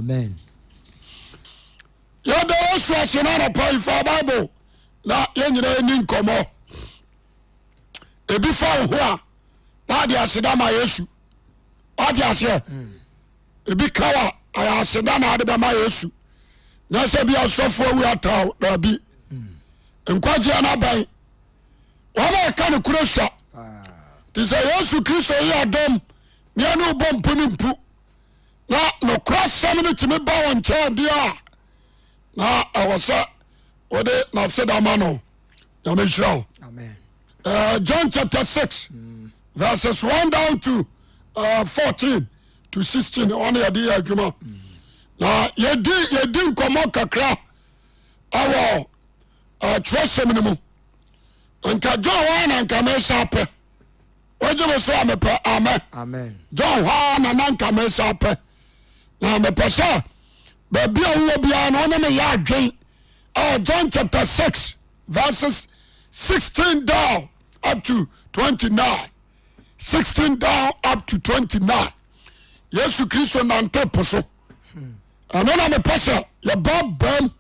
Amen. Yɛda Yesu ase no anɔpa yi fa Bible na yɛn nyinaa ni nkɔmmɔ. Ebi fa wo ho a na ade aseda ma Yesu. Wate aseɛ? Ebi ka wa ayɛ aseda na ade bɛma Yesu. Nyɛ sɛ bi asɔfo awu ataw daabi. Nkwagyeɛ no abɛn. Wɔn a ɛka no kuro sua. Te sɛ Yesu Kristo yi adom ne ɛne wobɔ mpu ne mpu. Na nokorɛ asɛm no tumi ba wɔn nkyɛn deɛ a na ɛwɔ sɛ wode n'aseda ma no. Nyame nhyira wo. John chapter 6 verses 1 down to 14 to 16 ɔne yɛde yɛ adwuma. Na yɛdi yɛdi nkɔmmɔ kakra ɛwɔ twerɛsɛm no mu. Nka John hɔ na nka mesa pɛ. Wogye me so a mepɛ amen. Amen. John hɔ na na nka mesa pɛ. Na mepɛ sɛ baabi a wowɔ biara na ɔne me yɛ adwen. John chapter 6 verses 16 down up to 29. 16 down up to 29. Yesu Kristo nante po so. Ɛno na mepɛ sɛ yɛba bam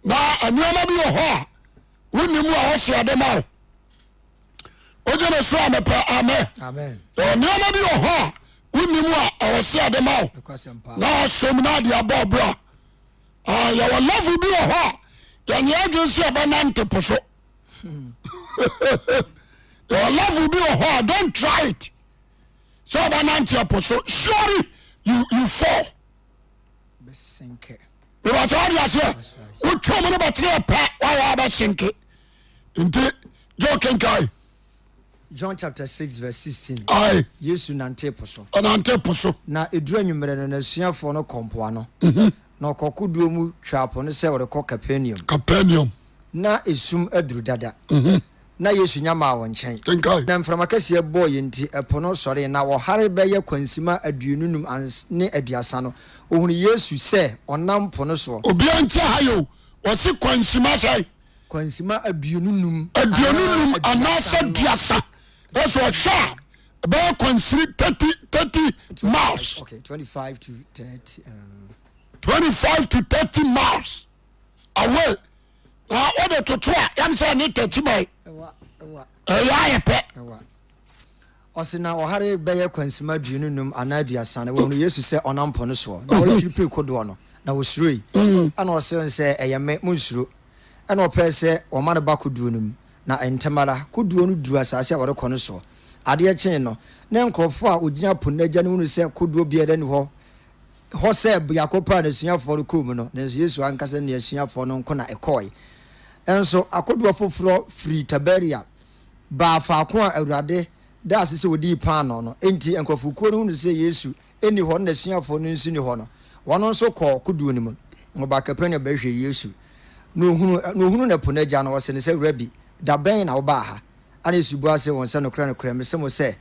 na nneɛma bi wɔ hɔ a wonim a ɔsɛ ɔde ma wo. Wogye me so a mepɛ amen. Amen. Nneɛma bi wɔ hɔ a wonim a ɛwɔ sɛ ɔde ma wo na ɔsom na ade abɔ ɔbra. Yɛwɔ level bi wɔ hɔ a yɛnyɛ adwene sɛ yɛbɛnante po so. Yɛwɔ level bi wɔ hɔ a don't try it sɛ ɔbɛnante po so, surely you fall. Bɛbɛsɛ wode aseɛ wotwa mu no bɛtene pɛ woayɛ abɛsenke nti gye kenkae. John chapter 6 verse 16. Ae. Yesu nante po so. Ɔnante po so. Na ɛduru anwummerɛ no, n'asuafoɔ no kɔ mpoano. Na ɔkɔ kodoɔ mu twaa po no sɛ ɔrekɔ Capernaum. Capernaum. Na esum aduru dada. Na Yesu nya maa wɔn nkyɛn. Kenkae. Na mframa kɛseɛ bɔɔ yɛn nti, ɛpo no sɔree, na ɔhare bɛyɛ kwansima 25 ne 30 no, ɔhunuu Yesu sɛ ɔnam po no soɔ. Obiara ntie ha yi o, wɔse kwansima sɛn? Kwansima 25 25 anaa anaasɛ 30 no. 30. Ɛsɛ ɔhwɛ a ɛbɛyɛ kwansiri 30 miles. Okay, 25 to 30. 25 to 30 miles away. Na wode toto a yam sɛ ne tɛkyi man ɛyɛ ayɛ pɛ. Ɔse na ɔhare bɛyɛ kwansima 25 anaa 30 no, wɔhunuu Yesu sɛ ɔnam po no soɔ, na ɔretwiri piri kodoɔ no, na wɔsuroe. Ɛna ɔsee wɔn sɛ, Ɛyɛ me, monnsuro. Ɛna ɔpɛɛ sɛ wɔma no ba kodoɔ no mu, na ntɛm ara kodoɔ no duruu asase a wɔrekɔ no soɔ. Adeɛ kyee no, na nkurɔfoɔ a wɔgyina po no agya no hunuu sɛ kodoɔ biara nni hɔ hɔ sɛ biako pɛ a n'asuafoɔ no kɔɔ mu no, nanso Yesu ankasa ne n'asuafoɔ no nko na ɛkɔɔe. Nso akodoɔ foforɔ firii Tiberia baa faako a Awurade daa ase sɛ ɔdii paanoo no. Enti nkurɔfokuo no hunuu sɛ Yesu nni hɔ na n'asuafoɔ no nso nni hɔ no, wɔn nso kɔɔ kodoɔ no mu, na wɔbaa Kapernaum bɛhwehwɛɛ Yesu. Na ɔhunuu no ɛpo no agya no, ɔsee no sɛ, Rabi, da bɛn na wobaa ha? Ɛnna Yesu bua see wɔn sɛ, Nokorɛ, nokorɛ, mese mo sɛ,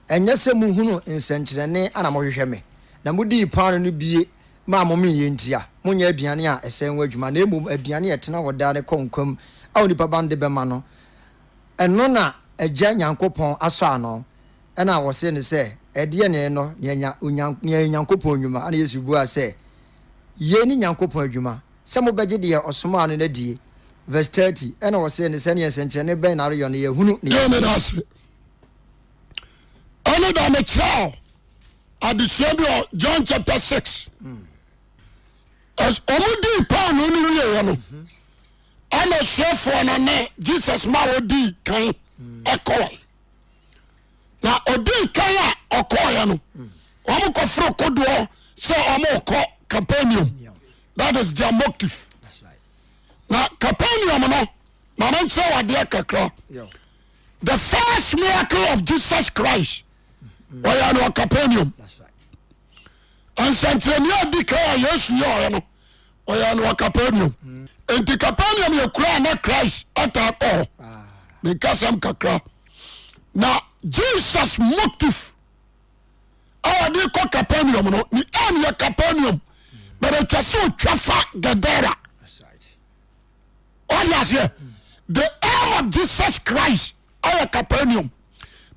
Ɛnyɛ sɛ mohunuu nsɛnkyerɛnne na mohwehwɛ me, na modii paanoo no bie maa momeeɛ ntia. Monnyɛ aduane a ɛsɛe ho adwuma, na mmom aduane a ɛtena hɔ daa na ɛkɔ nkwa mu a Onipa Ba no de bɛma no, ɛno na Agya Nyankopɔn asɔ ano. Ɛnna wɔsee no sɛ, Ɛdeɛn ne ɛno, nea ɛyɛ Nyankopɔn nnwuma? Ɛnna Yesu buaa sɛ, Yei ne Nyankopɔn adwuma, sɛ mobɛgye deɛ ɔsomaa no no adie. Verse 30, Ɛnna wɔsee no sɛ, Ɛnneɛ nsɛnkyerɛnne bɛn na woreyɔ no yɛahunu na yɛagye adi? Ɛne da mekyerɛ adesua bi wɔ John chapter 6. Wɔn dii paanoo no wieɛ no, ɛna asuafoɔ no ne Jesus ma wɔdii kan ɛkɔɛ. Na ɔdii kan a ɔkɔɔeɛ no, wɔn kɔforo kodoɔ sɛ wɔn rekɔ Capernaum. That is their motive. Na Capernaum no, maame nkyerɛ wɔ adeɛ kakra. The first miracle of Jesus Christ ɔyɛ no wɔ Capernaum. Nsɛnkyerɛnne a di kan a Yesu yɛ ɔyɛ no ɔyɛ no wɔ Capernaum. Nti Capernaum yɛ kura a na Christ ɛtaa kɔ hɔ. Menkasɛm kakra. Na Jesus motive a ɔde kɔ Capernaum no ne aim yɛ Capernaum but atwa sɛ ɔtwa fa Gadara. Ɔde aseɛ the aim of Jesus Christ ɛwɔ Capernaum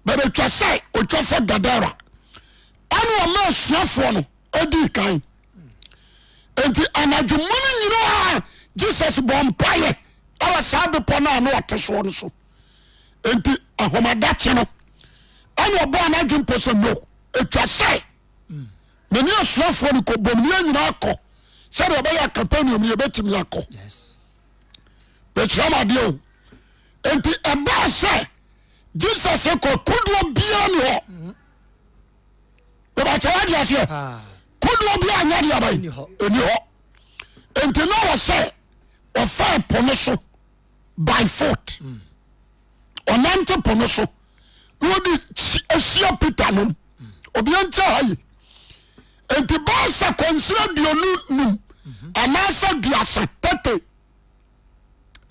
but atwa sɛ ɔtwa fa Gadara ɛne ɔma asuafoɔ no ɛdii kan. Enti anadwo mu no nyinaa Jesus bɔ mpaeɛ ɛwɔ saa bepɔ no a na ɔte soɔ no so. Enti ahomadakye no ɛna ɔbɔɔ n'adwene pɔ sɛ no, ɛtwa sɛ mene asuafoɔ no kɔ bom ne yɛn nyinaa kɔ sɛdeɛ ɔbɛyɛ Capernaum no yɛbɛtumi akɔ. Bɛkyerɛ m adeɛ o. Enti ɛbaa sɛ Jesus kɔ kodoɔ biara ni hɔ. Bɛbɛkyɛ wade aseɛ kodoɔ biara nyɛ deɛ abayi ɛni hɔ. Enti na wɔ sɛ ɔfaa po no so by foot. Ɔnante po no so na ɔde ahyia Peter nom. Obia nti ha yi. Enti bɛyɛ sɛ kwansini 25 anaasɛ 30 tete.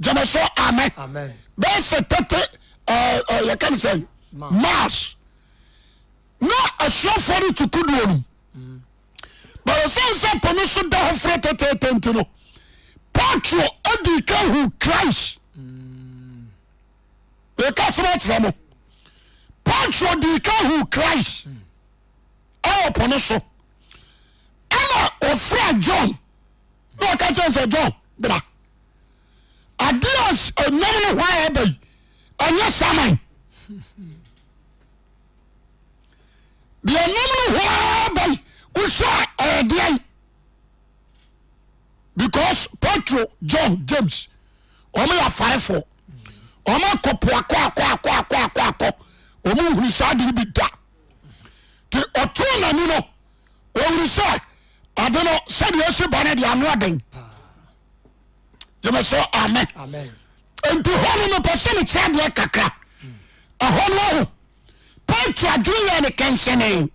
Gyeme so amen. Bɛyɛ sɛ tete yɛka ne sɛ miles. Na asuafoɔ no te kodoɔ no mu. But ɛsiane sɛ po no so da hɔ forɔ tɛtɛɛtɛ nti no, Petro adi ka hu Christ. Meka asɛm akyerɛ mo. Petro di ka hu Christ ɛwɔ po no so. Ɛna ɔfrɛ John na ɔka kyerɛ sɛ John bra. Adeɛ a ɛnam no hɔ a ɛba yi ɛnyɛ saman. Deɛ ɛnam no hɔ a ɛba yi wohwɛ a ɛyɛ deɛn? Because Petro, John, James wɔn yɛ afarefoɔ. Wɔn akɔ po akɔ akɔ akɔ akɔ akɔ akɔ wɔn nhunu saa ade no bi da. Te ɔtoo n'ani no wɔhunu sɛ ade no sɛdeɛ ɛsi ba no deɛ ano ɔden. Gyeme so amen. Nti hɔ no mepɛ sɛ mekyerɛ adeɛ kakra. Ɛhɔ no ahu Petro adwene yɛ ne kɛnsɛne.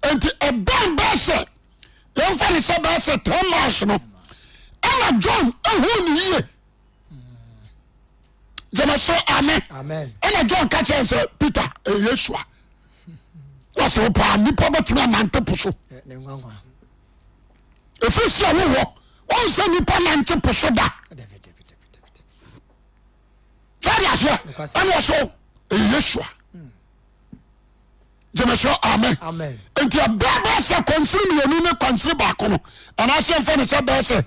Nti ɛbɛn bɛɛ sɛ yɛmfa ne sɛ bɛɛ sɛ 10 miles no ɛna John ehu ne yie. Gyeme so amen. Ɛna John ka kyerɛ sɛ Peter ɛyɛ Yesu a wɔsɛ wo paa nipa bɛtumi anante po so. Ɛfiri sɛ wowɔ wɔn sɛ nipa nante po so da. Sɛde aseɛ ɛna ɔsɛ ɛyɛ Yesu a. Gyeme so amen. Nti ɛbɛɛ bɛɛ sɛ kwansiri mmienu ne kwansiri baako no anaasɛ mfa ne sɛ bɛɛ sɛ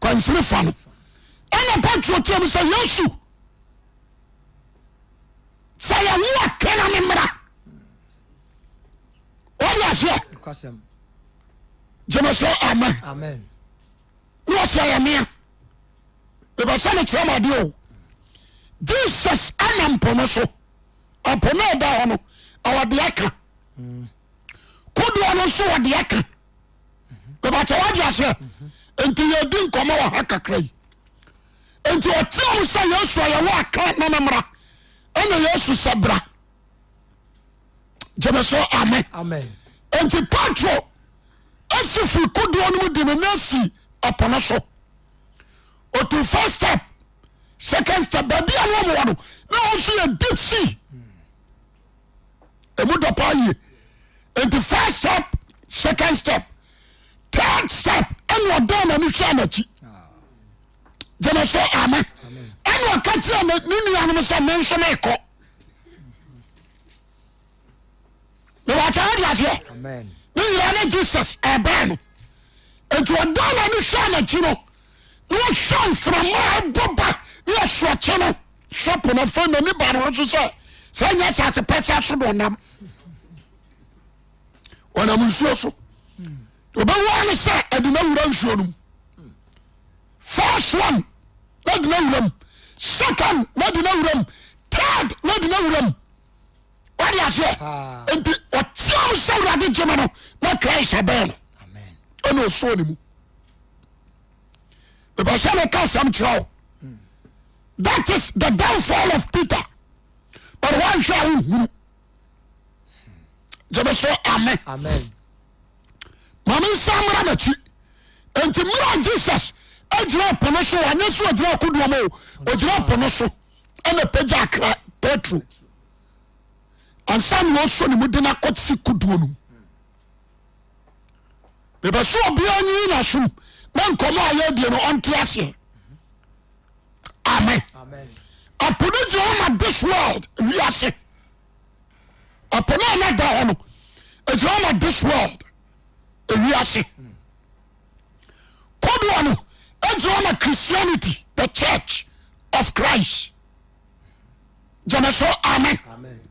kwansiri fa no ɛna Petro team sɛ Yesu sɛ yɛwo a kena ne mmara. Wɔde aseɛ gyeme so amen. Ne wɔsɛ yɛ mea mebɛ sɛ mekyerɛ m adeɛ o. Jesus anam po no so ɛpo no ɛda hɔ no ɛwɔ deɛ ka kodoɔ no nso wɔ deɛ ka bɛbɛkyɛ wade aseɛ nti yɛdi nkɔmmɔ wɔ ha kakra yi nti ɔteɛ mu sɛ Yesu a yɛwɔ aka na ne mmara ɛna Yesu sɛ bra gyeme so amen nti Petro asi firi kodoɔ no mu de ne nan si ɛpo no so otu first step second step baabi a na wɔn wɔ no na wɔn nso yɛ deep sea emu dɔ paa yie nti first step second step third step ɛna ɔdan n'ani hwɛ n'akyi gyeme so amen ɛna ɔka kyerɛ ne nuanom sɛ me nso mekɔ mewɔkyɛ wode aseɛ ne nyinaa ne Jesus ɛbɛn no nti ɔdan n'ani hwɛ n'akyi no na ɔhwɛ mframa a ɛbɔ ba ne asorɔkye no hwɛ po no afei n'ani ba ne ho so sɛ sɛ nyɛ asase pɛsɛ so na ɔnam ɔnam nsuo so ɔbɛwura ne sɛ ɛde no awura nsuo no mu first one na ɛde no awura mu second na ɛde no awura mu third na ɛde no awura mu wade aseɛ nti ɔteam sɛ awurade gye me no na Christ abɛn no ɛna ɔsɔɔ ne mu mepɛ sɛ meka asɛm kyerɛ wo that is the downfall of Peter but woanhwɛ a wohunu gyeme so amen ma me nsa mmra m'akyi nti mmerɛ a Jesus agyina po no so anyɛ so ɔgyina akodoɔ mu ɔgyina po no so ɛna pagya akra Petro ansa na ɔsɔ ne mu de no akɔsi kodoɔ no mu mepɛ sɛ obiara nyi n'asom na nkɔmɔ a yɛdie no ɔnte aseɛ amen ɛpo no gyina hɔ ma this world wiase ɛpo no a na da hɔ no ɛgyina hɔ ma this world wiase. Wobɛgyina ama Christianity, the church of Christ. Gyeme so amen.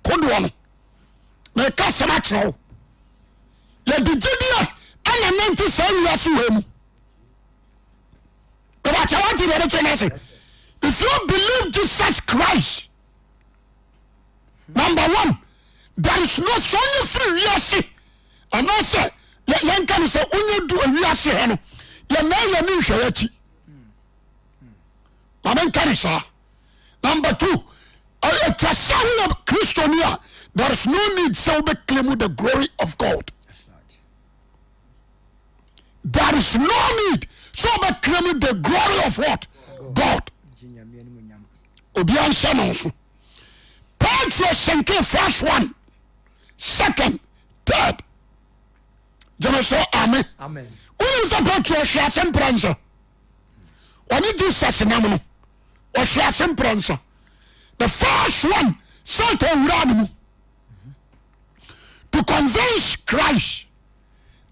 Kodoɔ no. Meka asɛm akyerɛ wo. Yɛde gyidie ɛna nante saa wiase wei mu. Ɛbɛkyɛ wate deɛ ɔbɛkyɛ no ase. If you believe Jesus Christ, number one, there is no sɛ ɔnyɛ firi wiase anaasɛ yɛnka no sɛ wonyɛ du wiase ha no yɛnaa yɛne nhwɛ akyi. Ma menka no saa. Number two, ɛtwa sɛ woyɛ Kristoni a there is no need sɛ wobɛ claim the glory of God. There is no need sɛ wobɛ claim the glory of what? God. Obiara nhyɛ no nso. Petro sɛnke first one, second, third. Gyeme so amen. Wonim sɛ Petro ɔhwe ase mprɛ nsa. Ɔne Jesus nam no ɔhwe ase mprɛ nsa. The first one, Satan wura ne mu to convince Christ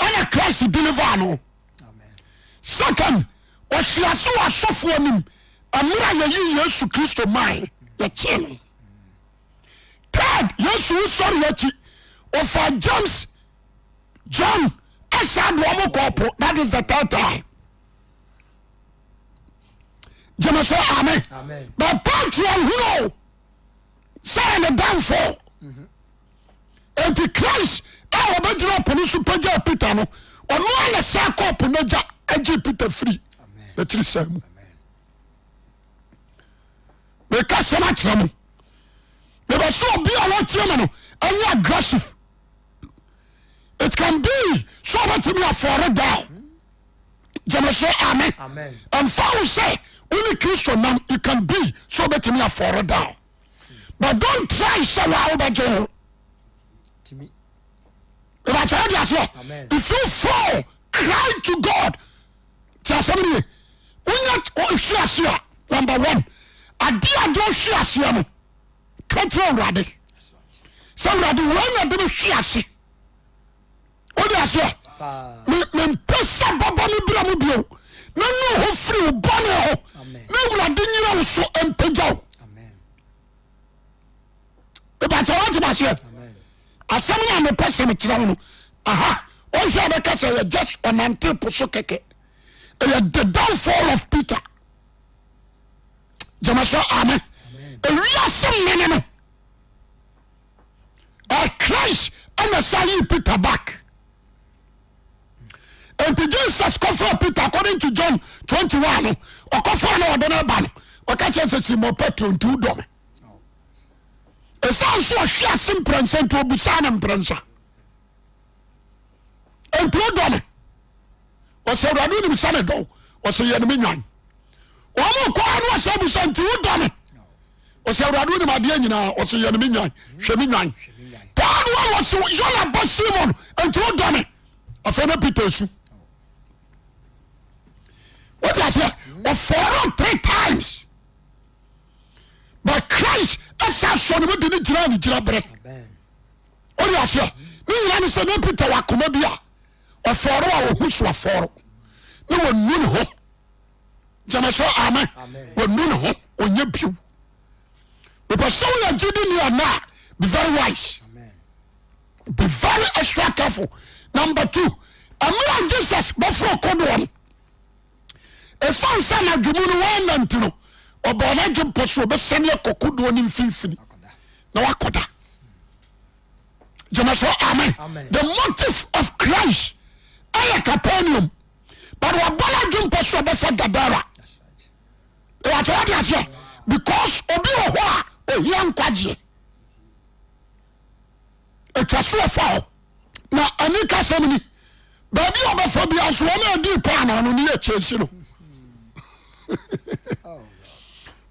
ɛna Christ deliver no. Second, ɔhwe ase wɔ asɔfoɔ anim mmerɛ a yɛyi Yesu Kristo mae yɛkyee no. Third, Yesu wusɔre akyi ɔfa James, John ɛsa de wɔn kɔɔ po. That is the third time. Gyeme so amen. But Petro hunu sɛ ne damfo. Enti Christ a ɔbɛgyina po no so pagyaa Peter no, ɔno a na saa kɔɔ po no agya agye Peter firi n'akyiri saa mu. Meka sɛm akyerɛ mo. Mebɛ sɛ obi a wɔtie me no ɛnyɛ aggressive. It can be sɛ ɔbɛtumi afɔre down. Gyeme so amen. Ɛmfa wo sɛ wo ne Kristo nam, you can be sɛ ɔbɛtumi afɔre down. But don't try sɛ waa wobɛgye ho. Ìbàkyɛ wọ́n di aseɛ. If you fall, cry to God. Ti asɛm ni ye. Wonya ohwe ase a, number one, ade a de ohwe aseɛ no, ka kyerɛ Awurade. Sɛ Awurade wei na de me hwe ase. Wode aseɛ? Mempɛ sɛ bɛbɔ me bra mu bio. Na nu ho firi wo bɔne ho. Na Awurade nyina wo so mpagya wo. Ìbàkyɛ wọ́n ti ma seɛ. Asɛm no a mepɛ sɛ mekyerɛ wo no, aha, wɔnhwɛ a bɛka sɛ yɛ just ɔnante po so kɛkɛ. Ɛyɛ the downfall of Peter. Gyama sɛ amen. Ewiase mmene no. Christ ɛna sa yi Peter back. Nti Jesus kɔfrɛ Peter according to John 21 no, ɔkɔfrɛ no ɔde no ba no, ɔka kyerɛ sɛ Simon Petro nti wodɔ me. Ɛsiane so ɔhwe ase mprɛnsa nti obusaa no mprɛnsa. Nti wodɔ me. Ɔsɛ Awurade wonim sɛ medɔ wo. Ɔsɛ yɛ ne me nwan. Wɔn kɔɔ no ɔsɛ busa nti wodɔ me. Ɔsɛ Awurade wonim adeɛ nyinaa. Ɔsɛ yɛ ne me nwan. Hwɛ me nwan. Third one ɔsɛ Yona ba Simon nti wodɔ me. Afei na Peter su. Wote aseɛ? Ɔfɔɔrɔ three times. But Christ ɛsa sɔ ne mu de ne gyina ne gyina berɛ. Wote aseɛ? Ne nyinaa ne sɛ na Peter wɔ akoma bi a ɔfɔɔro a ɔhu so afɔɔro na wɔnu ne ho. Gyama sɛ amen. Wɔnu ne ho ɔnyɛ bio. Mepɛ sɛ woyɛ gyidi ni ɔna a be very wise. Be very extra careful. Number two, mmerɛ Jesus bɛforo kodoɔ no, ɛsiane sɛ anadwo mu no wɔanna nti no, ɔbɔɔ n'adwe mpɔ so ɔbɛsane akɔ kodoɔ no mfimfini na wakɔda. Gyama sɛ amen. The motive of Christ ɛyɛ Capernaum, but wɔbɔ n'adwe mpɔ so ɔbɛfa Gadara. Ɛwɔ wade aseɛ because obi wɔ hɔ a ohia nkwagyeɛ. Atwa so ɔfa hɔ na ani kasɛm ni baabi a ɔbɛfa bia nso wɔn a adi paanoo no ne yɛ kyɛnse no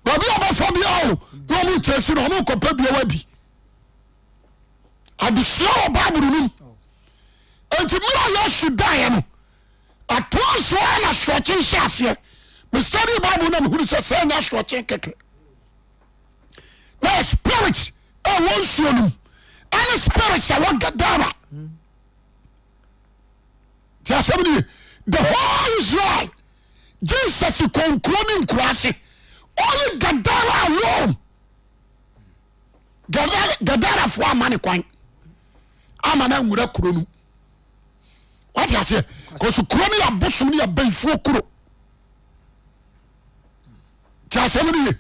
baabi a ɔbɛfa bia o na wɔn kyɛnse no wɔn kɔpɛ bia wadi adesua wɔ baabulu no mu nti mmerɛ a Yesu daeɛ no atoa nso a na asorɔkye nhyɛ aseɛ mesɛde bible na mehunu sɛ sɛ nyɛ asorɔkye kɛkɛ na spirit a ɛwɔ nsuo no mu ɛne spirit a ɛwɔ Gadara ti asɛm no ye the whole Israel. Jesus kɔ nkuro ne nkuraase only Gadara alone Gadarafoɔ ama ne kwan ama no anwura kuro no wate aseɛ kɔso kuro no yɛ abosom no yɛ abayifoɔ kuro ti asɛm no ye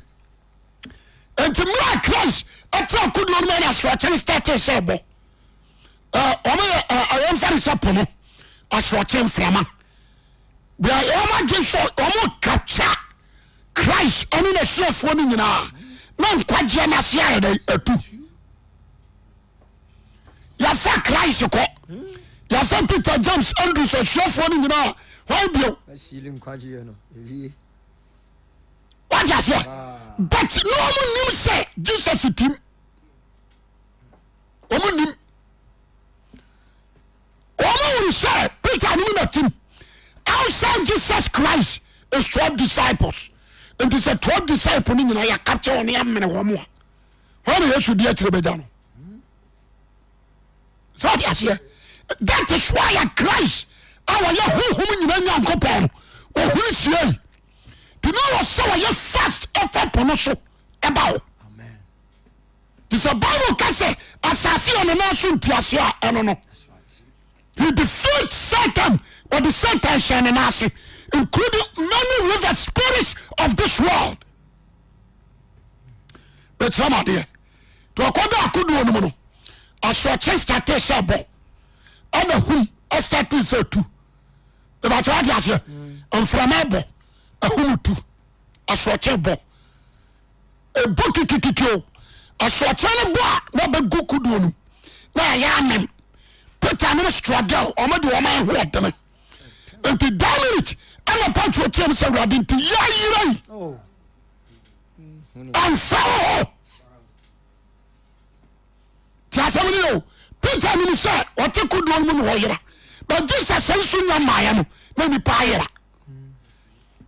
nti mmerɛ a Christ ɛtena kodoɔ no mu ɛna asorɔkye no startee sɛ ɛbɔ wɔn yɛ wɔmfa no sɛ po no asorɔkye mframa deɛ wɔn adwe sɛ wɔn capture Christ ɛne n'asuafoɔ no nyinaa na nkwagyeɛ no ase ayɛ dɛ atu yɛfa Christ kɔ yɛfa Peter James Andrews asuafoɔ no nyinaa wɔn bio wate aseɛ but na wɔn nim sɛ Jesus tim wɔn nim wɔn wuru sɛ Peter no mu na tim outside Jesus Christ is 12 disciples nti sɛ 12 disciples no nyinaa yɛ capture wɔn amene wɔn a wɔn na Yesu di akyire bɛgya no sɛ wate aseɛ that is why a Christ a wɔyɛ honhom nyina Nyankopɔn no ɔhunu siei nti na wɔ sɛ wɔyɛ fast ɛfa po no so ɛba hɔ nti sɛ Bible ka sɛ asase yɛ ne nan so ntiaseɛ a ɛno no he defeat Satan wɔde Satan hyɛ ne nan ase including many river spirits of this world bɛkyerɛ m adeɛ nti ɔkɔda akodoɔ no mu no asorɔkye startee sɛ bɔ ɛna hum startee sɛ tu ìbàtí wàá di aseɛ mframa bɔ ahum tu asorɔkye bɔ ebu kikikiki o asorɔkye no bɔ a na bɛ gu kodoɔ no na ayɛ amem Peter ne struggle wɔn de wɔn ahoɔdene nti that minute ɛna Petro teɛ mu sɛ awurade nti yɛ ayira yi. Oh. Ɛmfa wo ho. Ti asɛm no yɛ o. Peter nim sɛ ɔte kodoɔ no mu na ɔyera. But Jesus nso nya mmaeɛ no na nipa ayera.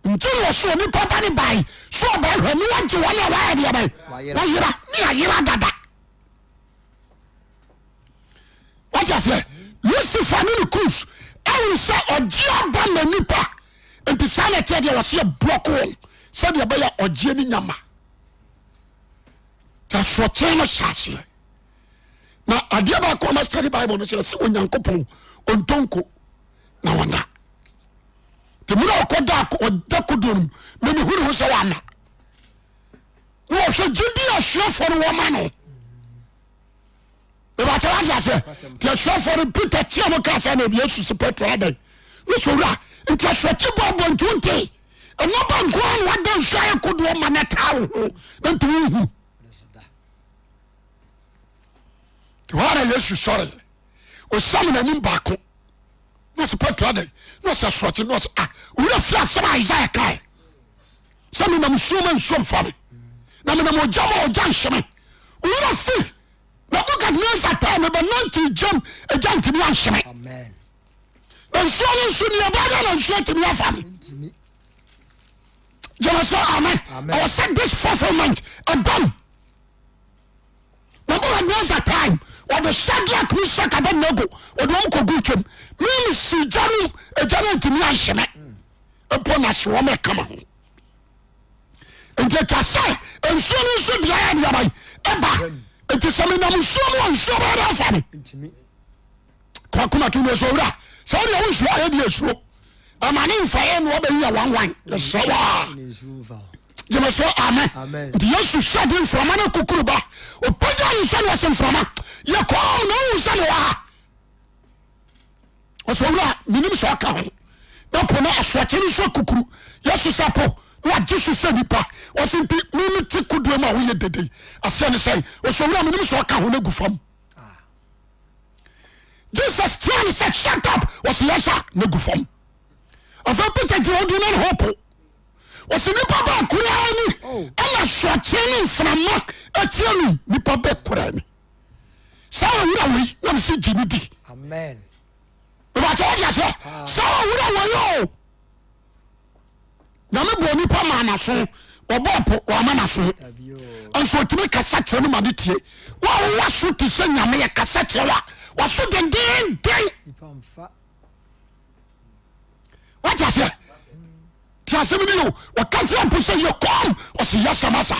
Nti na ɔsɛ onipa ba ne bae sɛ ɔbɛhwɛ ne wagye wɔn a wɔayɛ deɛ bɛn wɔyera ne ayera dada. Wate aseɛ? Lucifer ne ne crews ahunu sɛ ɔgye aba ma nipa nti saa na ɛteɛ deɛ wɔse yɛ block wɔn sɛdeɛ ɛbɛyɛ ɔgyeɛ ne nyama asoɔkye no hyɛ aseɛ na adeɛ baako a ma study Bible no kyerɛ sɛ Onyankopɔn ɔntonko na ɔna nti mmerɛ ɔkɔda ɔda kodoɔ no mu memehunu ho sɛ wana na wɔhwɛ gyidi asuafoɔ no wɔma no ìbàtɛ wá di aseɛ nti asuafoɔ no Peter tia mu kaa sɛ na Yesu si Petro adan ne sɛ owura nti asuakyi bɔ abɔ nti wonte ɛnɔba nko ara na wada nsuo ayɛ kodoɔ ma na taa wo ho na nti wohu hɔ ara Yesu sɔre osiam n'anim baako na ɔsɛ Petro adan na ɔsɛ asuakyi na ɔsɛ ah owura fi asɛm a Isaiah kae sɛ menam nsuo ma nsuo mfa me na menam ogya ma ogya nhye me owura fi Nebukadnezar taa me bɛnante gyam agya ntumi anhye me na nsuo no nso nea ɛbɛyɛ dɛ na nsuo atumi afa me gyama sɛ amen ɛwɔ sɛ this fulfillment ɛbam Nebukadnezar time wɔde Shadrach Meshach Abednego wɔde wɔn kɔgu twam meme si gya no agya no ntumi anhye me mpo na hye wɔn ɛkama ho nti atwa sɛ nsuo no nso deɛ ayɛ deɛ aban ɛba nti sɛ menam nsuo mu a nsuo bɛyɛ dɛ afa me kɔkoma to ne so wura sɛ wodeɛ wo nsuo ayɛ deɛ asuo ɛma ne mfa yɛ na wɔbɛyi yɛ wanwan yɛsrɛ waa gyeme so amen nti yesu hyɛ de mframa no kukuru ba ɔpagya ne nsa ne ɔsɛ mframa yɛkɔm na wohu sɛ mewɔ ha ɔsɛ owura menim sɛ ɔka ho na po no asoɔkye no nso akukuru yesu sɛ po na wagye so sɛ nipa ɔsɛ nti meme te kodoɔ mu a woyɛ dede aseɛ ne sɛn ɔsɛ owura menim sɛ ɔka ho no agu fam jesus tia ne sɛ shut up ɔsɛ yɛsa na gu fam afei peter gyina ɔdi ne ho po ɔsɛ nipa bɛɛ koraa ni oh. ɛna asoɔkye ne mframa atia no nipa bɛɛ koraa ni Saa owura wei na mese gye ne di. Amen. Ìbàtí wọ́n di aseɛ. Saa owura wei o. Nyame bɔ nipa maa n'aso. Ɔbɔ po wama n'aso. Nso otumi kasa kyerɛ no ma ne tie. Wɔn a wɔwɔ aso te sɛ nyame yɛ kasa kyerɛ wa. Waso dendenden. Wọ́n ti aseɛ. Ti asɛm no yɛ o. Wɔka kyerɛ mpo sɛ yɛ kɔm, ɔsi yɛ sɛ masa.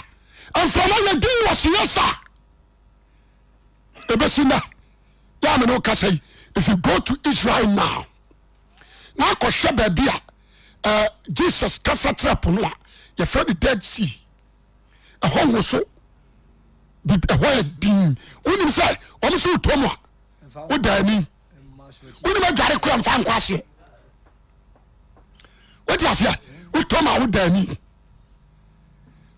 Mframa yɛ din, ɔsi yɛ sa. Ebesi nɛ, yɛ amene okasa yi, if you go to Israel now, na akɔhwɛ baabi a uh, Jesus kasa kyerɛ po no a, yɛfrɛ no Dead Sea. Ɛhɔ nwoso, ɛhɔ yɛ din. Wonim sɛ wɔn nso wotɔ mu a, woda ani. Wonim adware kora mfa nkɔ aseɛ. Wote aseɛ? Wotɔ ma woda ani.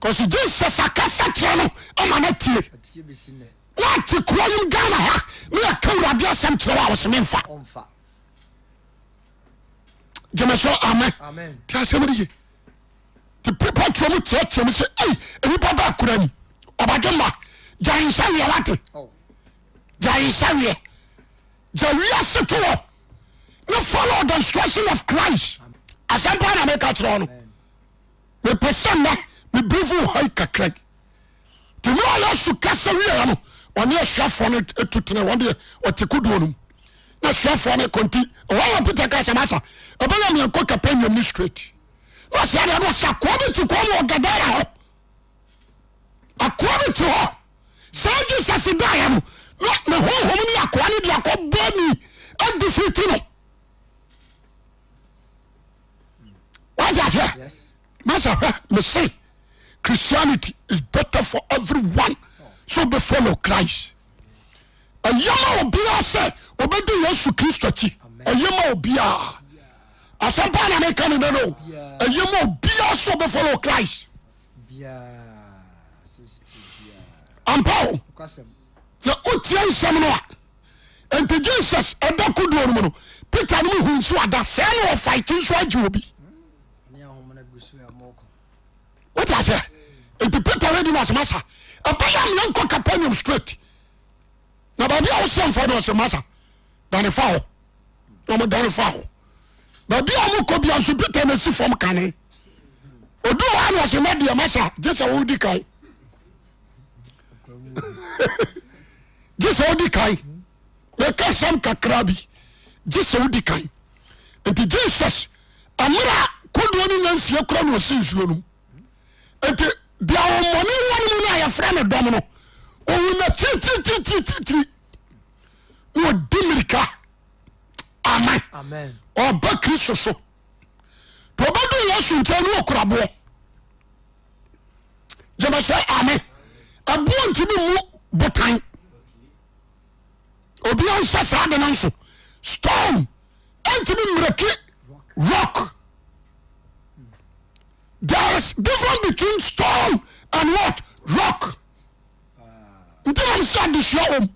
Kɔsi Jesus akasa kyerɛ no ama no atie. Na ate kuro yim Ghana ha ne yɛka Awurade asɛm kyerɛ wo a wɔsɛ memfa. Gyeme so amen. Te asɛm no ye. Te pepa tuo mu teatea mu sɛ ei nnipa ba akora ni. Ɔbadwe ma gyae nsa weɛ wate. Gyae nsa weɛ. Gya wiase to hɔ ne follow the instruction of Christ. Asɛm paa na meka kyerɛ wo no. Mepɛ sɛ nnɛ me brief wo ha yi kakra yi. Nti mmerɛ a Yesu kasa wieɛ no, ɔne asuafoɔ no tu tene wɔn deɛ ɔte kodoɔ no mu. Na asuafoɔ no kɔ nti ɛhɔ na Peter ka sɛ masa ɛbɛyɛ meɛnkɔ Capernaum no straight. Na ɔsɛ adeɛ na ɔsɛ akoa bi te kɔn mu wɔ Gadara hɔ. Akoa bi te hɔ. Saa Jesus daeɛ no, na ne honhom ne akoa no de akɔ bɔ ni adifiti no. Wate aseɛ? Masa hwɛ mese Christianity is better for everyone so be follow Christ. Ɛyɛ ma obiara sɛ obɛdi Yesu Kristo akyi. Ɛyɛ ma obiara. Asɛm paa na meka ne nɛ no. Ɛyɛ ma obiara sɛ obe follow Christ. Ampa o. Sɛ wotie nsɛm no a, nti Jesus ɛda kodoɔ no mu no, Peter no mu hu nso ada sɛɛ na ɔfaete nso agye obi. Wote aseɛ? Nti Peter redi no asɛm asa. Ɛbɛyɛ a meɛnkɔ Capernaum straight. Na baabi a woseɛ mfa no ɔsɛ masa. Dane fa hɔ. Na wɔn dane fa hɔ. Baabi a wɔn kɔ bia nso Peter na si fam kane. Odu hɔ a na ɔsɛ na deɛ masa gye sɛ wodi kan. Gye sɛ wodi kan. Meka asɛm kakra bi. Gye sɛ wodi kan. Nti Jesus mmerɛ a kodoɔ no nya nsie kora na ɔsi nsuo no mu. Nti deɛ ɔmmɔne wɔ no mu no a yɛfrɛ no dɔm no, ɔwu na kyirikyirikyirikyiri na ɔdi mmirika. Amen. Ɔba Kristo so. Nti ɔbɛdu Yesu nkyɛn ne ɔkura boɔ. Gyeme sɛ amen. Ɛboɔ ntumi mu botan. Obiara nhyɛ saa de no nso. Stone ɛntumi mmiriki rock. There is difference between stone and what? Rock. Nti na mesɛ adesua wɔm.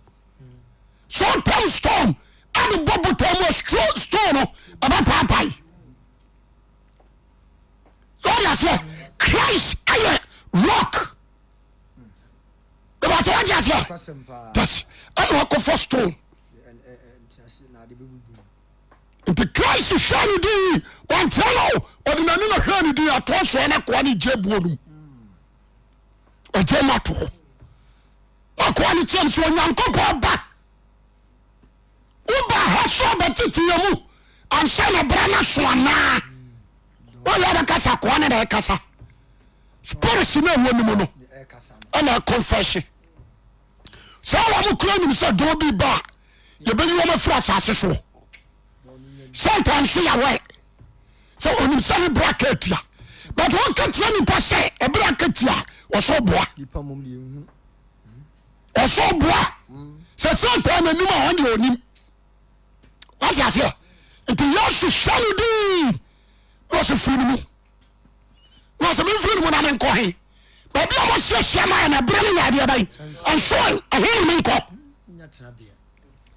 So ɔtam stone ɛde bɔ botan mu a stone no ɛbɛpaapae. So ɔde aseɛ Christ ɛyɛ rock. Ìbàtí wọ́n di aseɛ. That's ɛna ɔkɔfɔ stone. Nti Christ hwɛ ne din wɔnkyerɛ no ɔde n'ani na hwɛ ne din atoɔ soɔ na akoa no gye buo no mu. Ɔgye no ato hɔ. Akoa no kyerɛ no sɛ Onyankopɔn ba woba ha sɛ ɔbɛtete yɛ mu ansa na bra no so anaa wɔyɛ bɛkasa akoa no na ɛkasa spirit no ɛwɔ ne mu no ɛna ɛkɔnfɛhye sɛ wɔn kura nim sɛ dɔn bi ba a yɛbɛyi wɔn afiri asase soɔ satan nso yɛwɛ sɛ onim sɛ ne bra ka atia but wɔka kyerɛ nipa sɛ ɛberɛ aka tia wɔsɛ ɔboa ɔsɛ ɔboa sɛ satan n'anim a ɔn deɛ ɔnim wate aseɛ nti yesu hyɛ no din na ɔsɛ firi no mu na ɔsɛ memfiri no mu na menkɔ he baabi a mɔhyiahyia ma na berɛ no nyɛ adeɛ bɛn ɛnso ɛhe na menkɔ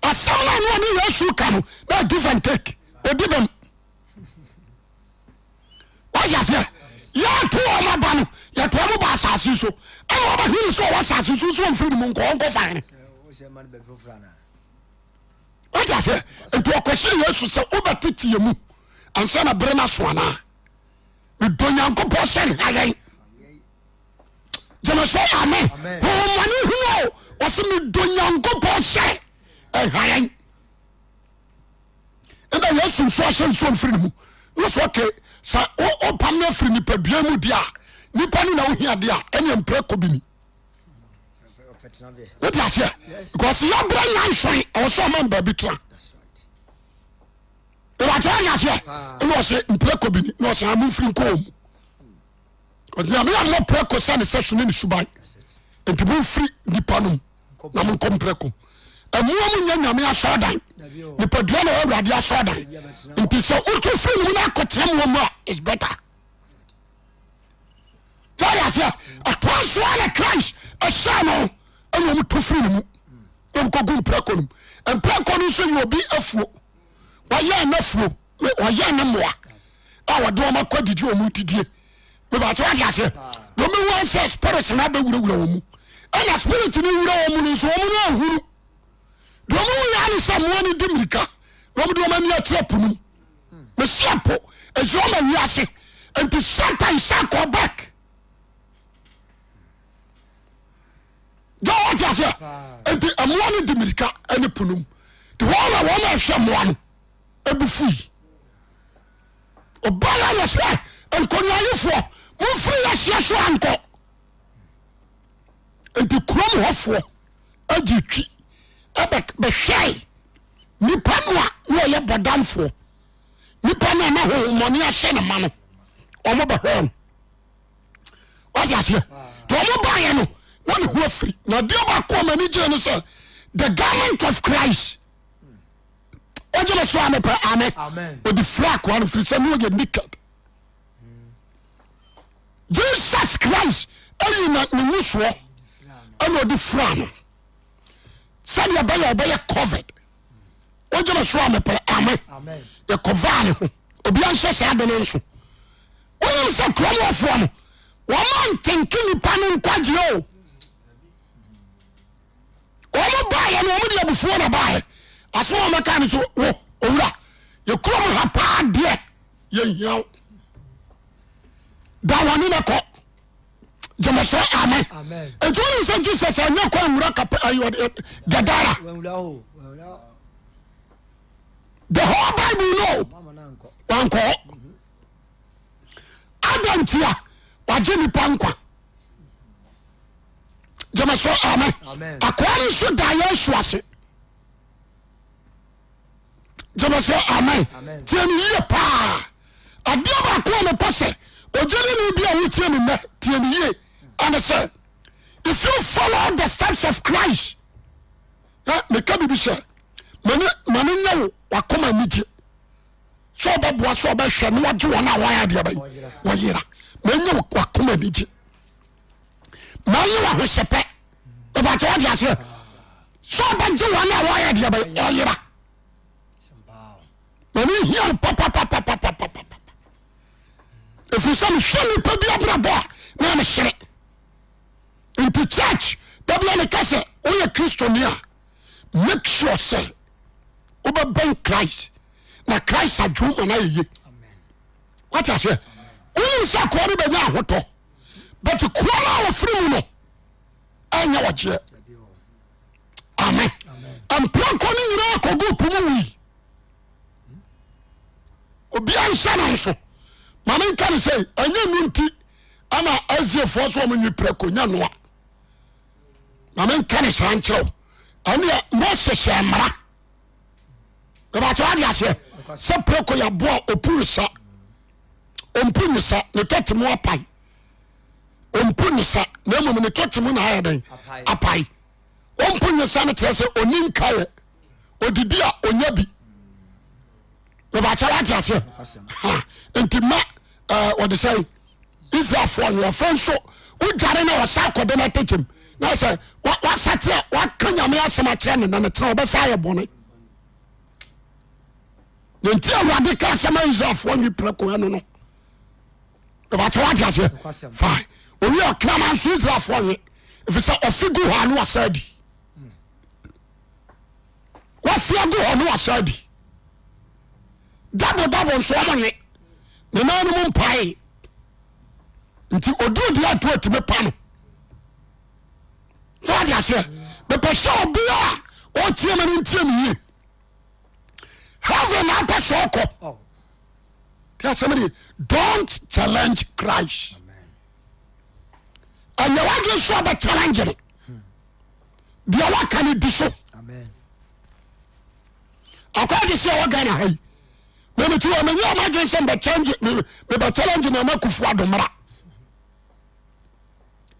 asɛm no ano ɔne yesu ka no na give and take ɔdi bɛm wate aseɛ yɛto wɔn aba no yɛto wɔn ba asase so ɛna wɔbɛhene sɛ ɔwɔ asase so nso ɔmfiri no mu nkɔ ɔnkɔ fa hene wate aseɛ nti ɔkɔhyɛ yesu sɛ wobɛtete yɛ mu ansa na bere no aso anaa medɔ nyankopɔn sɛ nha yɛn gyeme sɛ amen honhommɔne hunu o ɔsɛ medɔ nyankopɔn sɛ nha yɛn ɛna yesu nso ahyɛ nsuo mfiri ne mu na sɛ ɔke. Sɛ wopam no afiri nipadua mu deɛ a, nipa no na wohia deɛ a, ɛneɛ mprako bi ni. Wote aseɛ? Because yɛbrɛ nyansan ɛwɔ sɛ ɔma baabi tra. Ìwàkyɛ wɔde aseɛ ɛna ɔsɛ mprako bi ni na ɔsɛ amu nfiri nkɔ wɔn mu. Ɔsɛ nyame ammɔ prako sɛ ne sɛ so ne ne suban nti mo nfiri nipa no mu na mo nkɔ mprako. Mmoa mu nyɛ nyame asɔɔdan nipadua na ɛwɔ awurade asɔɔdan nti sɛ wotu firi ne mu na akɔtena mmoa mu a is better. Wɔde aseɛ ɛkwan so a na Christ ɛhyɛ no ɛna wɔn tu firi ne mu na wɔn kɔgu mprako no mu. Mprako no nso yɛ obi afuo wɔyɛ n'afuo wɔyɛ ne mmoa a wɔde wɔn akɔ didi wɔn didie bɛbɛkyɛ wɔde aseɛ na wɔn bɛwu sɛ spirit na abɛwurawura wɔn mu ɛna spirit no wura wɔn mu no nso wɔn no ahunu deɛ wɔn wu yɛ ne sɛ mmoa no di mirika na wɔn de wɔn ani akyerɛ po no mu mehyia po ɛhyɛ wɔn awiase nti Satan nsa kɔ back. Jọ wọ́n ti aseɛ nti mmoa no di mirika ne po no mu nti wɔn na wɔn a ɛhwɛ mmoa no ebu fui ɔbaa yɛ wɔ sɛ nkonnwayifoɔ momfiri yɛ hyeɛ so ankɔ nti kurom hɔfoɔ agye twi ɛbɛ bɛhwɛe nipa no a na ɔyɛ bɔdamfoɔ nipa no a na honhommɔne ahyɛ ne ma no wɔn bɛhwɛɛ no wate aseɛ nti ɔmo baeɛ no na ne ho afiri na adeɛ baako a m'ani gyee ne sɛ the garment of Christ wogye me so a mepɛ amen ɔde fira akoa no firi sɛ ne ɔyɛ naked Jesus Christ ayi na ne wusoɔ ɛna ɔde fira no sɛdeɛ ɛbɛyɛ ɔbɛyɛ covered wogye me so a mepɛ amen yɛkɔvaa ne ho obia nhyɛ saa de no nso Wonim sɛ kurom hɔfoɔ no wɔma ntenke nipa no nkwagyeɛ o. Wɔn baeɛ no wɔn de abufuo na baeɛ. Asɛm a wɔbɛka no so wo owura yɛ kurom ha paa deɛ yɛhia wo. Da wɔne na kɔ. Gyeme sɛ amen. Nti wonim sɛ Jesus anyɛ kɔ nwura kapa Gadara. The whole Bible no wankɔ hɔ. Adɛn ntia? Wagye nipa nkwa. Gyeme so amen. Akoa no nso da Yesu ase. Gyeme so amen. Tie me yie paa. Adeɛ baako a mepɛ sɛ ogyedini bi a wotie me nnɛ tie me yie ɛne sɛ if you follow the steps of Christ na meka biribi sɛ mane nyɛ wo wakoma anigye sɛ ɔbɛboa sɛ ɔbɛhwɛ na wagye wɔn a wɔayɛ adeɛ bɛyi wɔyera ma ɛnyɛ wakoma anigye ma ɛnyɛ wahosɛpɛ ɛbɛkyɛ wade aseɛ sɛ ɔbɛgye wɔn a wɔayɛ adeɛ bɛyi ɔyera ma ne hia no papapapapapapa ɛfiri sɛ mehwɛ nnipa bi abrabɔ a na mehyere nti church da bia meka sɛ woyɛ kristoni a make sure sɛ wobɛbɛn Christ na Christ adwo ma no ayɛ ye wate aseɛ wonim sɛ akoa no bɛnya ahotɔ but koa no a wɔfiri mu no ɛnyɛ wɔgyeɛ amen mprako no nyinaa kɔgu po mu wui obia nhyɛ no nso ma menka ne sɛ ɛnyɛ no nti ana asiefoɔ so ɔmo nwi prako nyɛ noa ma menka ne saa nkyerɛ wo ɛneɛ Mose hyɛ mmara ɛbɛkyɛ wade aseɛ sɛ prako yɛ aboa ɔpu wesa ɔmpu nwesa ne tɔte mu apae ɔmpu nwesa na mmom ne tɔte mu na ayɛ dɛn apae ɔmpu nwesa no kyerɛ sɛ ɔni nkaeɛ ɔdidi a ɔnya bi ɛbɛkyɛ wade aseɛ nti ma wɔde sɛ Israelfoɔ no afei nso wodware na wɔsa akɔde no atɛkyɛm na sɛ wasakyerɛ waka nyame asɛm akyerɛ ne na ne kyerɛ wɔbɛsa ayɛ bɔne ne nti awurade ka asɛm a Israelfoɔ nwi prɛko ɛno no ɛbɛkyɛ wate aseɛ fine owi ɔkrama nso Israelfoɔ nwe ɛfiri sɛ ɔfe gu hɔ a ne wasa adi wafe agu hɔ ne wasa adi dabo dabo nso ɔmo nwe ne nan no mu mpae nti oduru deɛ ato atumi pa no sɛ wate aseɛ mepɛ sɛ obi a ɔtie me no ntie me yie heaven na apɛ sɛ ɔkɔ nti Tí asɛm de don't challenge Christ. Ɛnyɛ wadwe so ɔbɛ challenge no. Deɛ waka no di so. Akɔgye sɛ ɛwɔ Ghana ha yi. Mɛmɛ ti wɔ mɛ nyɛ ɔmo adwene sɛ mbɛ challenge mɛ challenge na ɛna kufu adomra.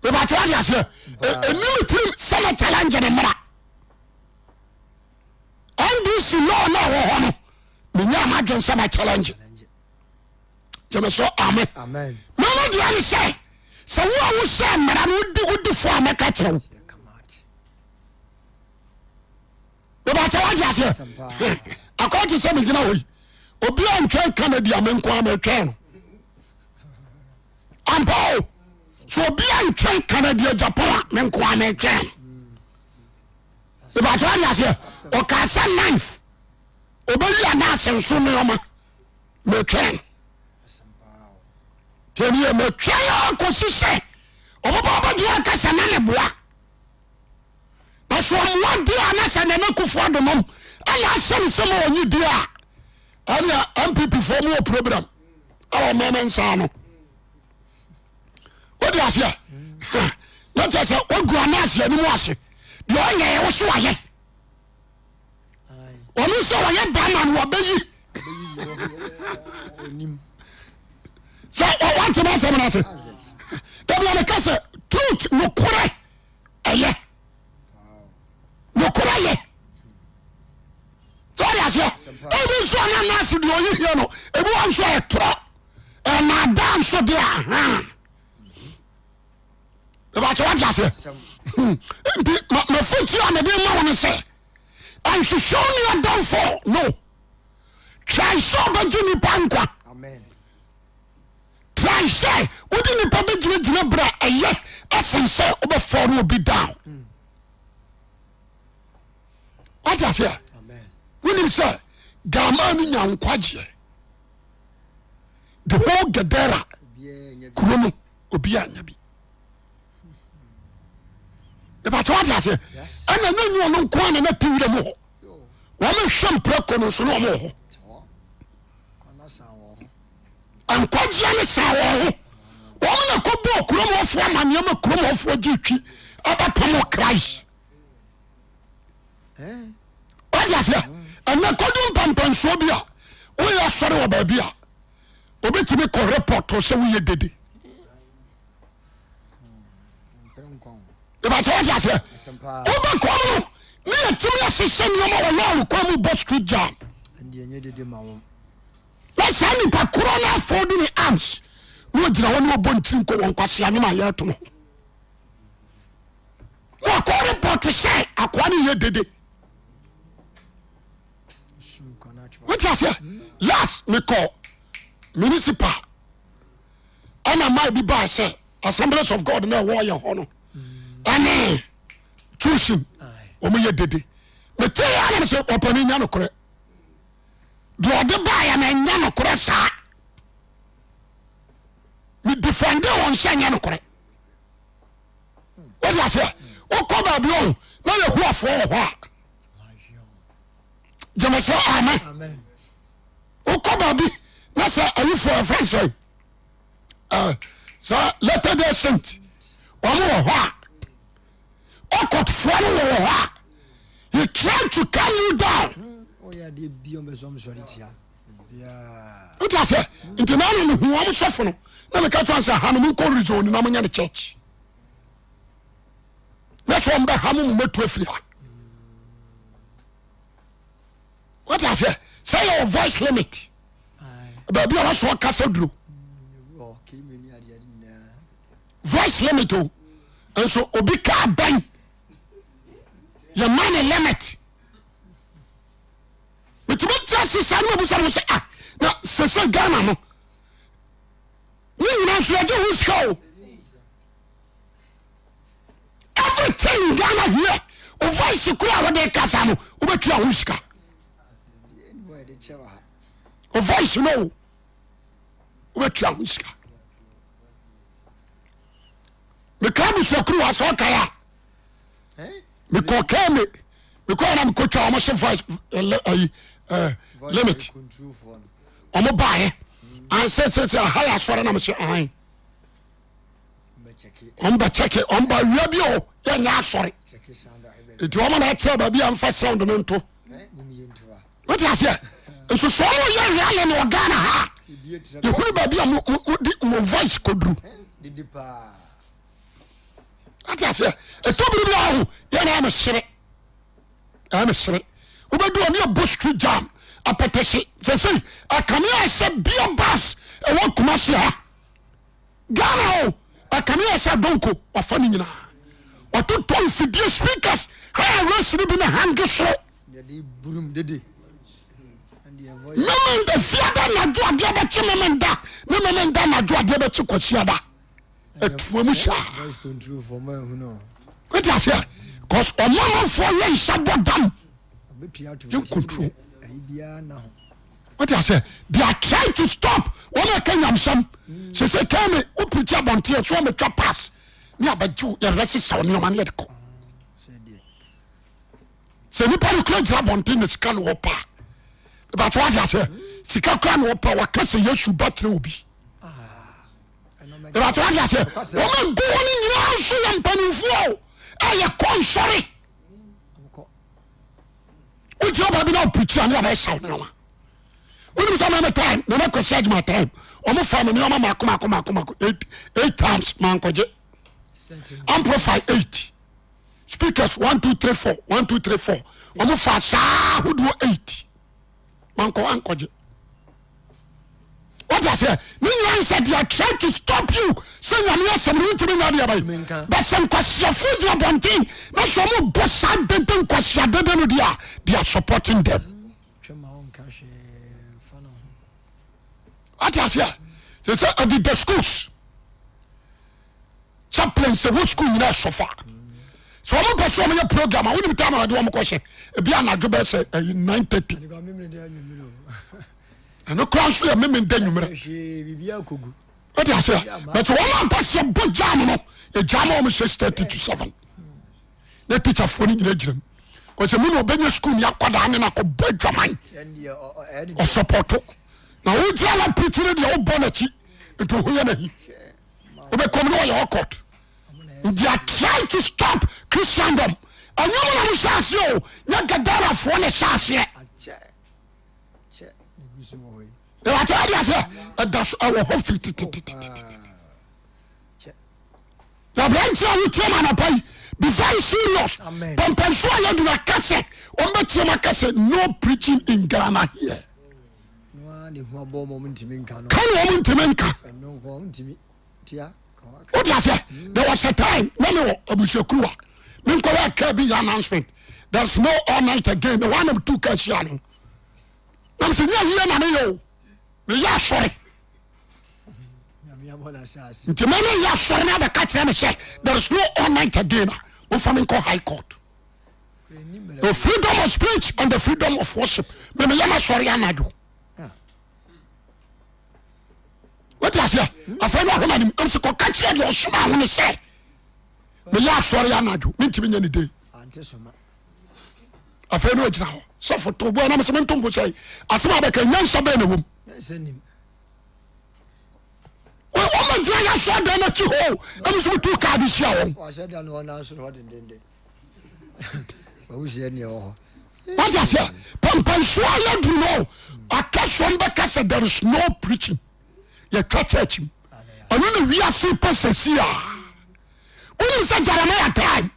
Mɛbɛ tí wadi aseɛ. Ɛni mi tirim sɛ mɛ challenge ne mmra. NDC law na ɛwɔ hɔ no menya m'adwene sɛ ma challenge gyeme so amen. Mama deɛ ne sɛ sɛ wo a wohyɛ mmara no wodi wodi fo a mɛka kyerɛ wo bɛbɛkyɛ wagye aseɛ akɔ te sɛ megyina hɔ yi obi a ntwɛn Canada a me nko a metwɛn no ampa o so obi a ntwɛn Canada Japan a me nko a metwɛn no ìbàtí wàá di aseɛ ɔkaa sɛ ninth ɔbɛyi anaase nso nneɛma mɛtwɛn tẹ̀lé mɛtwɛn akɔsi sɛ ɔbɛba ɔbɛgye akasa na ne boa na so ɔmoa di a na sɛ Nana Akufo Addo nom ɛna ahyɛ ne sɛ ma ɔnye di a ɛnea NPP foɔ mu wɔ program ɛwɔ mɛmɛ nsa no. Wode aseɛ na kyerɛ sɛ wogu anaase anim ase deɛ ɔnyɛ yɛ wo so wayɛ ɔno sɛ ɔyɛ bama no wabɛyi sɛ wate no asɛm no ase dabia meka sɛ truth nokorɛ ɛyɛ nokorɛ yɛ sɛ wode aseɛ ebi nso a na anaase deɛ ɔyi hia no ebi wɔ nso a ɛtorɔ ɛnaadaa nso deɛ ahaa ɛbɛkyɛ wate aseɛ hmm. nti mafotuo a mede ma wo no sɛ ɛnhwehwɛ wo nua downfall no try sɛ ɔbɛgye nipa nkwa try sɛ wode nipa bɛgyinagyina berɛ a ɛyɛ ɛsen sɛ wobɛfɔre obi down wate aseɛ wonim sɛ gama no nya nkwagyeɛ the whole Gadara kuro no obi anya bi ìbàtí wàá di aseɛ ɛna ne nyi ɔno nko ara na ti wura mu hɔ wɔn hwɛ mprako no nso na wɔn wɔ hɔ nkwagyeɛ ne san wɔn ho wɔn na kɔ bɔ kurom hɔfoɔ amaneɛ ma kurom hɔfoɔ gye twi ɛbɛpam Christ. Wate aseɛ? Ɛnɛ kɔdu mpampansuo bi a woyɛ asɔre wɔ baabi a obɛtumi kɔ report sɛ woyɛ dede. Ìbàkyɛ wate aseɛ? Wobɛkɔ no ne yɛtumi ahyehyɛ nneɛma wɔ lɔɔre kwan mu bɔ street jam. Na saa nipa korɔ no afɔdi ne arms na ɔgyina hɔ ne ɔbɔ ntiri nkɔ wɔn kwasea nwom a yɛreto no. Wakɔ report sɛ akoa no yɛ dede. Wote aseɛ? Last mekɔ municipal ɛna maa bi baa sɛ Assemblies of God na ɛwɔ yɛ hɔ no ɛne tuition wɔn yɛ dede. Mete yɛ anam sɛ ɔpɛni nya nokorɛ. Deɛ ɔde baa yɛ na ɛnya nokorɛ saa. Me defende wɔn sɛ ɛnyɛ nokorɛ. Wode aseɛ wokɔ baabi ɔho na yɛhoafoɔ wɔ hɔ a gyeme sɛ amen wokɔ baabi na sɛ ayifoɔ ɛfrɛ sɛ sɛ latter day saint wɔn wɔ hɔ a ɔkɔtfoɔ no wɔ hɔ a he try to calm you down wote aseɛ nti na na mehu wɔn sɔfo no na meka kyerɛ sɛ ha no monkɔ rezone na monyɛ no church na sɛ ɔmbɛha mo momɛtu afiri ha wote aseɛ sɛ yɛwɔ voice limit baabi a wɔsɔ ɔkasa duro voice limit o nso obi kaa bɛn yɛma ne limit metumi te ase saa ne mabusa mo sɛ ah na sese Ghana no ne nyina nso yɛgye ho sika o everything in Ghana here o voice koro a wode kasa no wobɛtua ho sika o voice no o wobɛtua ho sika meka abusuakuru wa sɛ ɔkae a mekɔ kɛme mekɔ na mekɔtwa ɔmo se voice ayi limit ɔmo baeɛ. Ansɛ sɛ sɛ aha yɛ asɔre na mesɛ ahan. Wɔn bɛ kyɛke wɔn ba wia bi o yɛ nyɛ asɔre. Nti wɔn na akyerɛ baabi a nfa sound no nto. Wote aseɛ? Nso sɛ wɔn yɛ rally no wɔ Ghana ha a yɛhunu baabi a mo mo di mo voice kɔduru. Wote aseɛ? Ɛtɔ biri bi a ho yɛ na ɛmɛ sere ɛmɛ sere wobɛdu ɔne ɛbɔ street jam apɛtɛhye sɛ sɛ ɛkame ayɛ sɛ bia bus ɛwɔ Kumasi ha Ghana o ɛkame ayɛ sɛ donko wafa ne nyinaa watotɔ mfidie speakers ha race no bi na hange soro memenda fiada anadwo adeɛ bɛkye memenda ne memenda anadwo adeɛ bɛkye kwasiada atua mu saa wote aseɛ cause ɔmo amanfoɔ yɛ nsa bɔ dam yɛn control wote aseɛ they are trying to stop wɔn a ɛka nyamsɛm sɛ sɛ kɛn mi wo pirikyi abɔnten so wɔn atwa pass ne abɛgye yɛrɛ sisa nneɛma ne yɛde kɔ sɛ nipa no kura gyina abɔnten na sika na ɔpa ìbàtí wate aseɛ sika kura na ɔpa waka sɛ Yesu ba kyerɛ obi. Ìbàtí wate aseɛ wɔn a gu hɔ no nyinaa nso yɛ mpanimfoɔ o a yɛkɔ nsɔre wogyina baabi na ɔpirikyi a ne yɛbɛyɛ saw nneɛma wonim sɛ mɛmɛ time nana kɔsi adwuma time wɔn fa me nneɛma mako mako mako mako eight eight times mankɔgye amplify eight speakers one two three four one two three four wɔn fa saa ahodoɔ eight. Mankɔ ankɔgye. Wọ́n ti aseɛ ne nyinaa nsɛ they are trying to stop you sɛ nyame asɛm no wontumi nya adeɛ bɛyi but sɛ nkwasiafoɔ gyina bɔnten na sɛ ɔmo bɔ saa dede nkwasia dede no deɛ a they are supporting them. Wọ́n ti aseɛ sɛ sɛ ɛdeda schools. Chaplain sɛ wɔ sukuu nyinaa sɔfa sɛ wɔn pɛ sɛ wɔn yɛ program a wɔn nim time a wɔde wɔn kɔ hyɛ ebi anadwo bɛ sɛ ɛyi 9:30 ɛno kora nso yɛ mímí da nwumere o ti ase bɛtɛ wɔn a mpɛ sɛ bɔ jam no yɛ jam wɔn 6:30 to 7 na teacher foɔ no nyina gyina mu kɔsɛ mu na ɔbɛnya sukuu ni akwadaa ne na akɔ bɔ adwaman ɔsɔpɔto na wogyina wɔ pirikyi no deɛ wobɔ n'akyi nti ho yɛ n'ahi. Wobɛkɔm ne wɔyɛ ɔkɔt. They are trying to stop Christendom. Ɛnyɛ mo na mo hyɛ aseɛ o, nyɛ Gadarafoɔ na ɛhyɛ aseɛ. Ɛwɔ ade aseɛ ɛda so ɛwɔ hɔ firi titititi. Na aberanteɛ a wotie ma anapa yi be very serious. Pɔmpɛnso a yɛduru aka sɛ wɔn bɛtie mu aka sɛ no preaching in Ghana here. Ka na wɔn ntumi nka. Wote aseɛ? There was a time na mewɔ abusuakuru a menkɔyɛ kaa bi yɛ announcement. There's no all night again. Na wɔn anam tu kaa hyia no. Na mesɛ nyɛ yie na meyɛ o. Meyɛ asɔre. Nti me ne yɛ asɔre na abɛka kyerɛ me sɛ there is no all night again a mofa me nkɔ high court. The freedom of speech and the freedom of worship. Me meyɛ m'asɔre anadwo. Wote aseɛ? Afei na ɔhwɛ m'anim ɛm sɛ kɔka kyerɛ deɛ ɔsoma ho no sɛ meyɛ asɔre anadwo mentumi nyɛ ne dei. Afei na ɔgyina hɔ sɔfo to boa na mesɛ mento mbo sɛ asɛm a bɛka nyansa bɛn na wom. Wɔma gyina yɛ asɔre dan no akyi hɔ na mesɛ metu kaa de hyia wɔn. Wate aseɛ? Pɛmpɛnsoɔ a yɛduru no aka sɔm bɛka sɛ there is no preaching. Yɛtwa church mu. Ɛno na wiase pɛ sɛsi a. Wonim sɛ Jeremiah time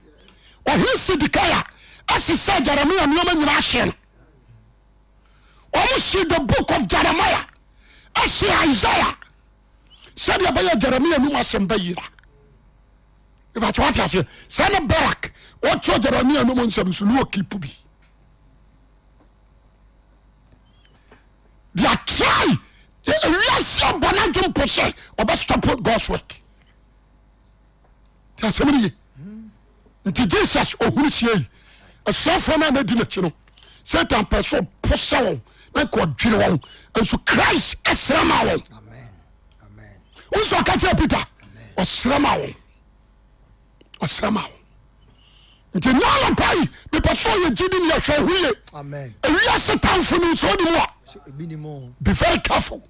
ɔhene Sedekiah ɛsesɛ Jeremiah nneɛma nyinaa hyɛ no. Wɔn hye the book of Jeremiah ɛhye Isaiah sɛdeɛ ɛbɛyɛ Jeremiah num asɛm bɛyera. Ìbàtí wàá fi aseɛ sɛ ne Barak wɔtwerɛ Jeremia no mu nsɛm nso ne ɔkipu bi. They are try ewiase abɔ n'adwe mpo sɛ ɔbɛ stop God's work. Ti asɛm no ye. Nti Jesus ohunu sie yi asuafoɔ no a na di n'akyi no Satan pɛ so ɔpo sɛ wɔn na nka ɔdwere wɔn nso Christ ɛsrɛ ma wɔn. Wosɛ ɔka kyerɛ Peter ɔsrɛ ma wɔn ɔsrɛ ma wɔn nti ní anɔpa yi mepɛ sɛ ɔyɛ gyidi ni ɛhwɛ ho yie ewiase tamfo no sɛ ɔdi mu a be very careful.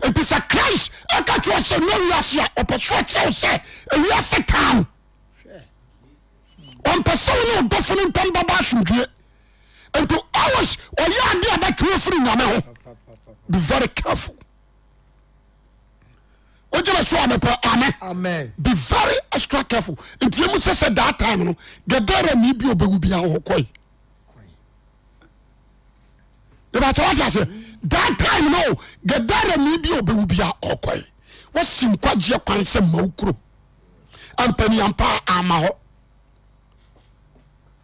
Nti sɛ Christ ɛka kyerɛ sɛ nyɛ wiase a, ɔpɛ so ɔkyerɛ wo sɛ ewiase taa no. Ɔmpɛ sɛ wo ne ɔdɔfo no ntam bɛba asomdwie. Nti always ɔyɛ ade a bɛtwe afiri Nyame ho. Be very careful. Wogyina so a mepɛ amen. Be very extra careful. Nti emu sɛ sɛ that time no Gadara ni bi ɔbɛwu bi a ɔkɔe. Ìbàtà wà ti ase that time no Gadara ni bi ɔbɛwu bi a ɔkɔe. Wɔsi nkwagyeɛ kwan sɛ mma wo kurom. Ampaniampa ama hɔ.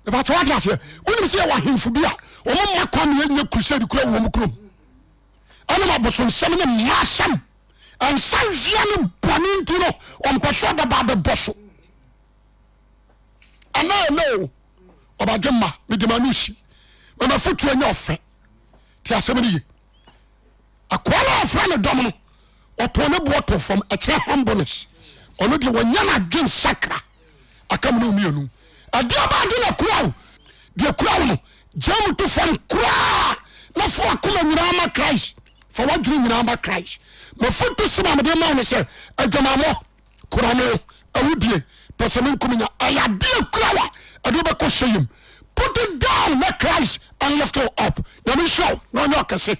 Ìbàtà wà ti aseɛ. Wonim sɛ yɛwɔ ahemfo bi a wɔn mma kwan ma yɛnyɛ crusade kura wɔ wɔn kurom. Ɛnam abosonsɛm ne mmaasɛm nsa wia ne bɔne nti no ɔmpɛ sɛ ɔbɛba abɛbɔ so. Ɛnɛ ɛnɛ o ɔbadwe mma mede ma no si mama fotuo nyɛ ɔfɛ te asɛm no ye. Akoa no a ɔfrɛ no dɔm no ɔtoo ne boɔ to fam ɛkyerɛ humbleness ɔno deɛ wɔnyɛ no adwen sakra aka mu ne mmienu ɛdeɛ baade na kura wo deɛ kura wo no gya mu to fam koraa na fo akoma nyinaa ma Christ fa wadwene nyinaa ma Christ mafoto sɛm a mede ma wo no sɛ adwamammɔ korɔno awudie pɛsɛmenkominya ɛyɛ adeɛ kura wa ɛde wobɛkɔ hyɛ yam put it down na Christ and lift you up. Nyame nhyira wo na ɔnyɛ ɔkɛse.